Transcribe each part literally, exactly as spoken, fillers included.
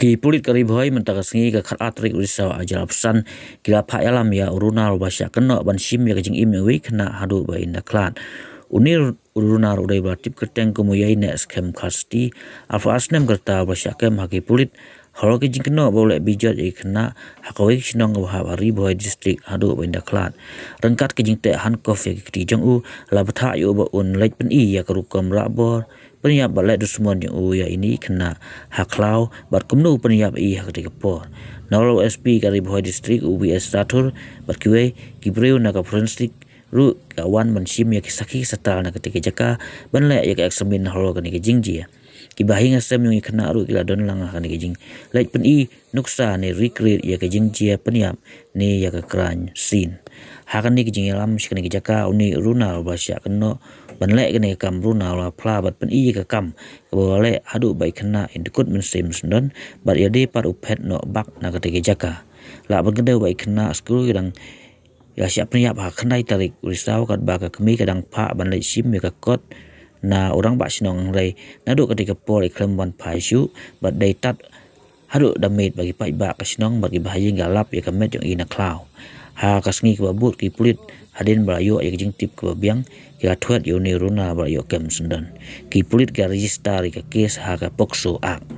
Ki pulit ka Ri Bhoi mynta ka sngi ka khatar tarik u Risaw arhajar arphew san ki la phah ïalam ïa u Runal uba shah kynnoh ban shim ïa ka jingim jong uwei u khynnah haduh ba in da khlad. Une u Runal u dei uba la tip kyrteng kum u Ïaineh Skhem Khasti, arphew ar snem ka rta, uba shah kem ha ki pulit halor ka jingkynnoh ba u leh bijot ïa ki khynnah ha kawei ka shnong kaba hap ha Ri Bhoi District haduh ba in da khlad. Ryngkat ka jingteh handcuff ïa ki kti jong u, la bthah ïa u ba un leit pyni ïa ka rukom rah bor, pynïap bad leh dusmon jong u ïa ine i khynnah ha khlaw bad kumno u pynïap ïa i ha katei ka por. Nalor u S P ka Ri Bhoi District u B S Rathur bad kiwei ki briew na ka forensic ruh ki la wan ban shim ïa ki sakhi satar na katei ka jaka ban leh ïa ka examine halor kane ka jingjia. Kiba ha ïing ha sem jong i khynnah ruh ki la don lang ha kane ka jingleit pyni nuksa ne recreate ïa ka jingjia pynïap ne ïa ka crime scene. Ha kane ka jingïalam sha kane ka jaka, une u Runal uba shah kynnoh ban leh kane ka kam Runal u la phla bad pyni ïa ka kam kaba u la leh haduh ba i khynnah in dkut mynsiem mynsngew, bad ïalade pat u phet noh bak na katei ka jaka. Lah ban kdew ba i khynnah skul ka dang ïa shah pynïap ha ka khyndai tarik u Risaw katba ka kmie ka dang phah ban leit shim ïa ka kot na u rangbah shnong, hynrei naduh katei ka por i khlem wan phai shuh bad dei tad haduh da miet ba ki paidbah ka shnong bad kiba ha ïing ki la lap ïa ka met jong i na khlaw. Ha ka sngi kaba bud ki pulit hadien ba la ïoh ïa ka jingtip kaba biang ki la thwet ïa une u Runal ba la ïoh kem syndon. Ki pulit ki la register ïa ka case ha ka POCSO Act.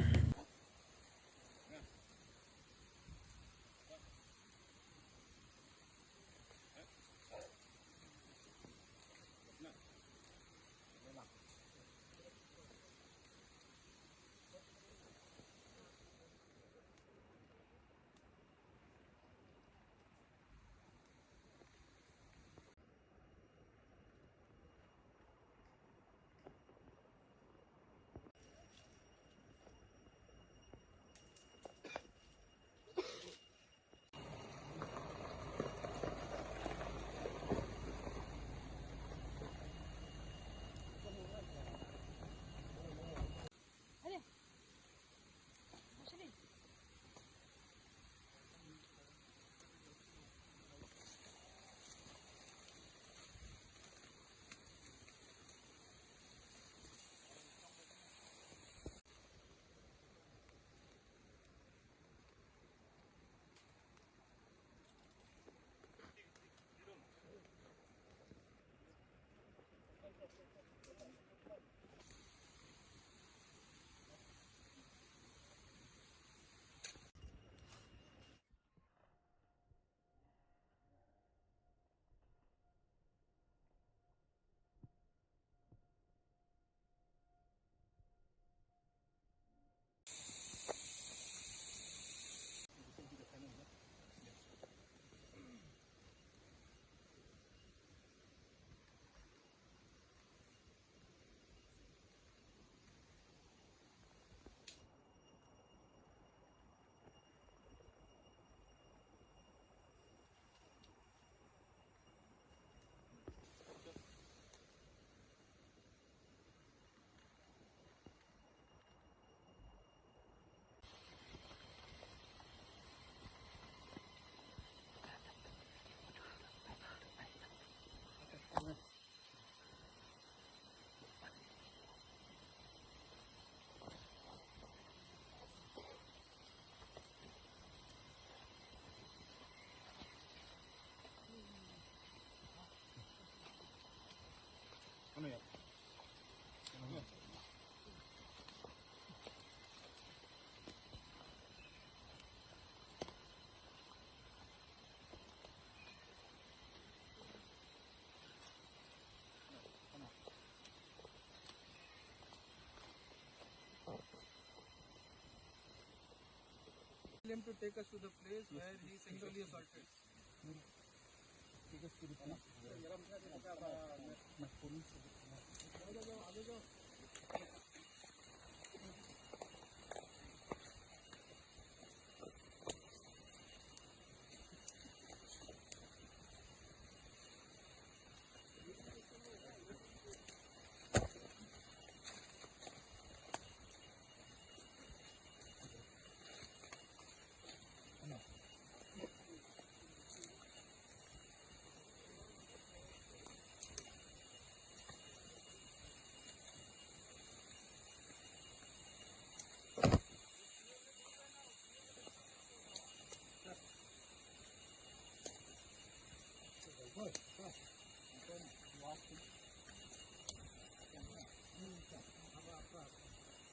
Him to take us to the place where he sexually assaulted.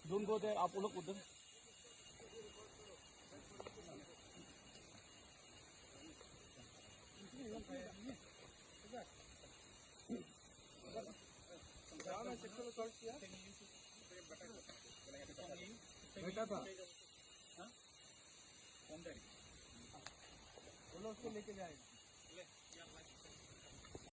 Don't go there, आप लोग उधर। बेटा था। वो लोग उसको लेके जाएगा।